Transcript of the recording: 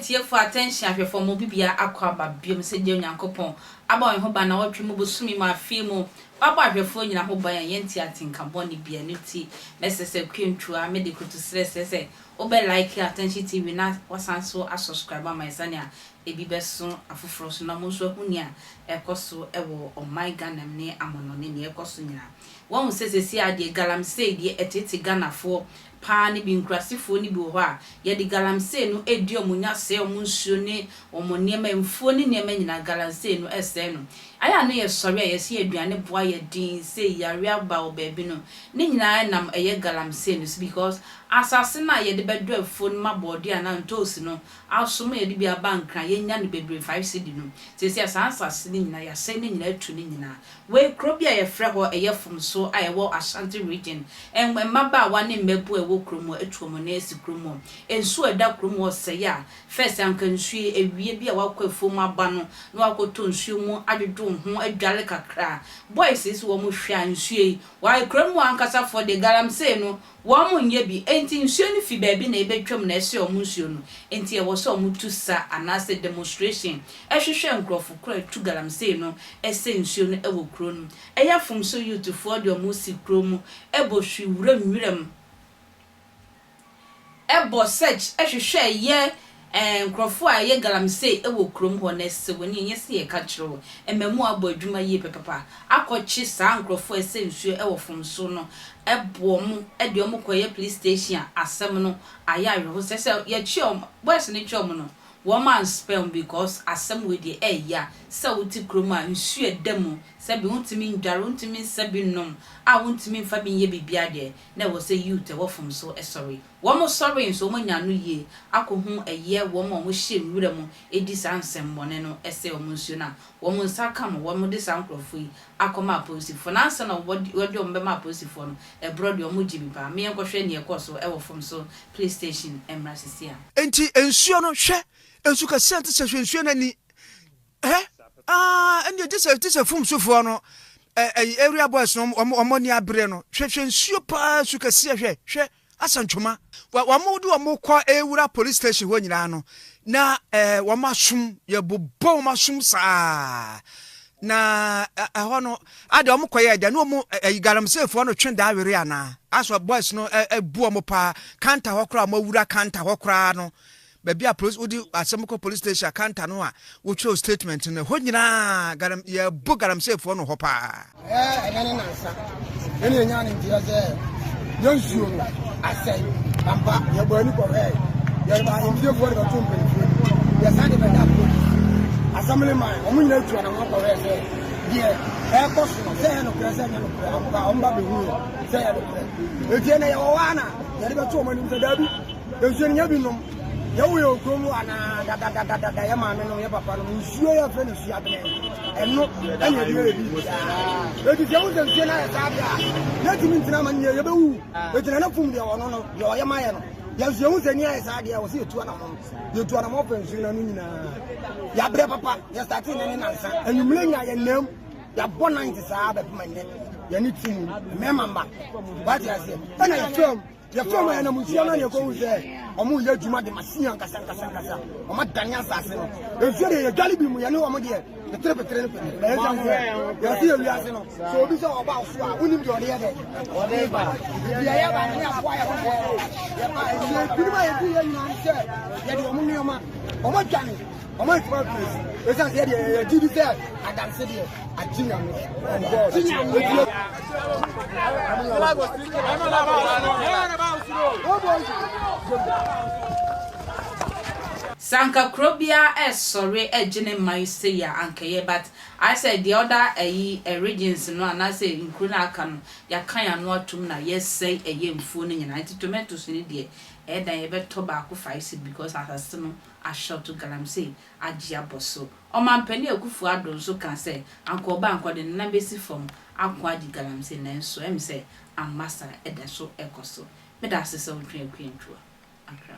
Atiefo, attention ahwɛfoɔ mo bibia akɔ aba biom sɛ gya Onyankopɔn abɔ yɛn ho ban nawɔtwe mu bosome mu afei mu wabɔ ahwɛfoɔ nyina ho ban a yɛnte atenka bɔne bia ɛno nti mɛsrɛ sɛ kwentua mede kotosrɛ srɛ sɛ wobɛ like attention TV na wasan so a subscribe ama yɛn sɛnea ebi bɛso afoforɔ so na ɔmo nso ahu nea ɛkɔ so wɔ ɔman Ghana mu ne amonɔne nea ɛkɔ so nyinaa. Wahu sɛ seesei ara deɛ galamsey deɛ ɛtete Ghanafoɔ paa no bi, nkurasefoɔ no bi wɔ hɔ a, yɛde galamsey no redi wɔn nya sɛe wɔn nsuo ne wɔn nneɛma, mfuo ne nneɛma nyinaa galamsey no resɛe no. Ayɛ a na yɛsɔre a yɛse aduane boa yɛ den sei, yareɛ aba wɔ baabi no, ne nyinaa nam ɛyɛ galamsey no so because asase no a yɛde bɛdɔ afuo no ma bɔɔdeɛ anaa ntoosi no aso ma yɛde bi aba Nkran yɛnya no bebree 5 cedi no, seesei a saa asase no nyinaa yɛasɛe ne nyinaa atu ne nyinaa. Wei kuro bi a yɛfrɛ hɔ ɛyɛ Fomso a ɛwɔ Ashanti region. Mmabaawa ne mmabun a ɛwɔ kurom hɔ atu wɔn nan asi kurom hɔ. Nsuo a ɛda kurom hɔ sɛe a, first anka nsuo yi awie bi a wakɔ afuom aba no na wakɔtɔ nsuo mu adwodwo wo ho adware kakra. Boys yi nso wɔn hwɛ a nsuo yi, wai kurom hɔ ankasa foɔ deɛ galamsey no Wɔn nyɛ bi, enti nsuo no fi baabi na ɛbɛtwam na ɛsɛe wɔn nsuo no, enti ɛwɔ sɛ wɔtu sa anaasɛ demonstration hwehwɛ nkorɔfo korɔ a ɛtu galamsey no sɛe nsuo no wɔ kuro no mu. Ɛyɛ fomso youth foɔ deɛ wɔn si kuro mu bɔ hwi wuram nwuram bɔ search hwehwɛ yɛ Ɛɛ nkurɔfoɔ a ɛyɛ galamsey wɔ kurom hɔ no ɛsɛ w'ani ɛnyɛ sɛ yɛka kyerɛ wo mmamu abɔ adwuma yie pɛpɛpa akɔkye saa nkurɔfoɔ a ɛsɛ nsuo wɔ fom so no boɔ mo de wɔn kɔyɛ police station a asɛm no ayɛ awerɛho sɛ sɛ yɛkye wɔn boys no kye wɔn no wɔn anspɛ wɔn because asɛm wei deɛ ɛɛya sɛ wote kurom a nsuo ɛda mu sɛbi wontumi ndware wontumi nsa bi nnom a wontumi nfa bi nyɛ biribiara deɛ na ɛwɔ sɛ youth ɛwɔ fom so sɔre Wɔn sɔree nso, wɔn anya ano yie akɔhu ɛyɛ wɔn a wɔhyɛ nwura mu di saa nsɛmmɔne no sɛ wɔn nsuo no a wɔn nsa aka mo, wɔn de saa nkorɔfoɔ yi akɔma apolisifoɔ. Na ansa na wɔde wɔn bɛma apolisifoɔ no, ɛborɔ deɛ wɔn gye bi paa. Me yɛnkɔhwɛ neɛ ɛkɔɔ so wɔ fam so police station mmra sisi a. Enti nsuo no, hwɛ, nsu kɛseɛ nte sɛ hwɛ nsuo no ani. Ɛ ah, ɛnneɛ gye sɛ gye sɛ fom sofoɔ no, ɛ ɛ area boys no, wɔn wɔn ani abere no. Hwɛ hwɛ nsuo paa, nsu kɛseɛ hwɛ hwɛ. Asa ntwoma. Wɔ wɔn de wɔn kɔ ewura police station hɔ nyinaa no, na ɛɛ wɔn asom yɛ bobɔ wɔn asom saa. Na ɛhɔ no, ade wɔn kɔ yɛ ɛdɛ ne wɔn ɛyi galamseyfoɔ no twe daa were anaa? Asɔ boys no ɛbu wɔn paa. Kanta hɔ koraa wɔn awura kanta hɔ koraa no. Baabi a police wode asɛm kɔ police station kanta no a wotwerɛ statement no ɛhɔ nyinaa garam yɛbo galamseyfoɔ no hɔ paa. Ɛɛ ɛnɛ ne nansa ɛne ɛnya ne nteɛ sɛ yɛn nsuo no asɛe ampa yɛbɔ ani kɔhwɛɛ yɛde ahemfiefoɔ de bɛto mpanimfoɔ ni yɛsan de bɛda police assembly man wɔn nyinaa tu anamɔ kɔhwɛɛ sɛ deɛ ɛrekɔ so no sɛ ɛyɛ nokorɛ sɛ ɛnyɛ nokorɛ ampa wɔn ba bɛhu yɛ sɛ ɛyɛ nokorɛ eti ɛnɛ yɛwɔ hɔ ana yɛde bɛto wɔn anim sɛ daabi Nsuo no nyɛ bi nom. Yɛwo yɛ wɔ kurom anaa dadadadada yɛ maame nom yɛ papa nom nsuo yɛ fɛ no suabene ɛno ɛna ɛde yɛ biribiara. Eti sɛ wohu sɛ nsuo no ayɛ saa deɛ a yɛntumi ntena ma no yie yɛbɛwu. Eti nana fum deɛ ɔno no deɛ ɔyɛ ma yɛ no yɛn nso yɛhu sɛ ni ayɛ saa deɛ wɔ sɛ yɛtu anamɔn yɛtu anamɔn fɛ nsuo no ano nyinaa. Yɛabrɛ papa yɛ starte nɛ ne nansa anwummerɛ nyinaa yɛnam yɛabɔ night saa bɛpem ɛnnɛ yɛne team mmarima mma wate aseɛ ɛna yɛfam Yɛfrɛ wɔn ɛnam nsuo no na yɛkɔhu sɛ wɔn reyɛ adwuma de machine ankasa ankasa ankasa wɔn adane asase no nsuo deɛ yɛdwale bi mu yɛne wɔn deɛ petere petere no petere bɛyɛ sɛ sɛ yɛse yɛ wiase no sɛ obi sɛ ɔba so a wonim deɛ ɔde yɛ dɛ ɔde ba deɛ yɛba no ne aboa yɛ ho yɛba nsuo binom a yɛdi yɛ nyinaa sɛ yɛde wɔn nneɛma wɔn adwane wɔn antumi afiri ɛsiane sɛ yɛdeɛ yɛgye di sɛ adanse deɛ agye nyame gye nyame. Sɛ anka kuro biara ɛresɔre ɛregye ne man sei a anka ɛyɛ but ayɛ sɛ the other ɛyi regions no anaasɛ nkuro no a aka no yɛaka yɛn ano atom na yɛresɛe ɛyɛ mfuo no nyinaa nti tomatoes no deɛ ɛyɛ dan yɛbɛtɔ baako 5 cedi because asase no ashort galamsey agye abɔ so. Ɔmanpanin Akuffo Addo nso kaa sɛ anka ɔba a anka ɔde ne nan bɛsi fam ako agye galamsey nanso ɛm sɛ amma saa, ɛda so ɛkɔ so. Meda ase sɛ wotwe Akua Ntua. Accra.